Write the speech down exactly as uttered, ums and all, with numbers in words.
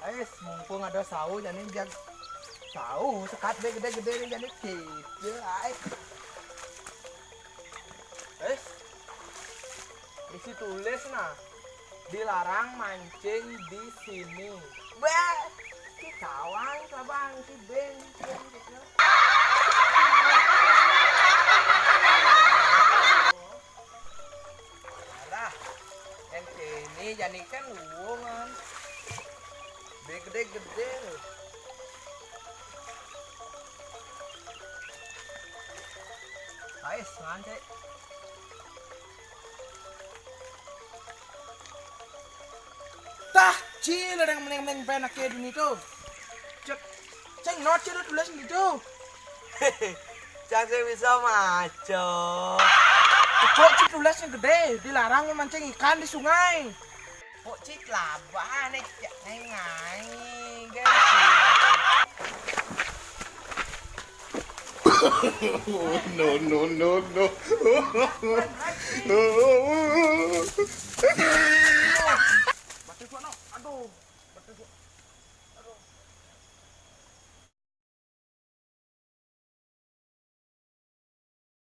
Ais, mumpung ada sawo, jani jag sawo sekat deh, gede-gede nih, jani kecil, ais. Ais, isi tulis nah, dilarang mancing di sini. Bah, si cawang, cabang, si beng, si beng, si beng. Alah, yang kene jani kan luwungan. Gede-gede. Ais, ngan, Cek. Tah, cil ada yang meneng-meneng pen ake dini tuh. Cek, ceng not cil tulis gitu. Cang sing bisa maca. Kok cil tulisnya gede, dilarang memancing ikan di sungai. Kok cil laban nih, cek ngai, guys. No, no, no, no.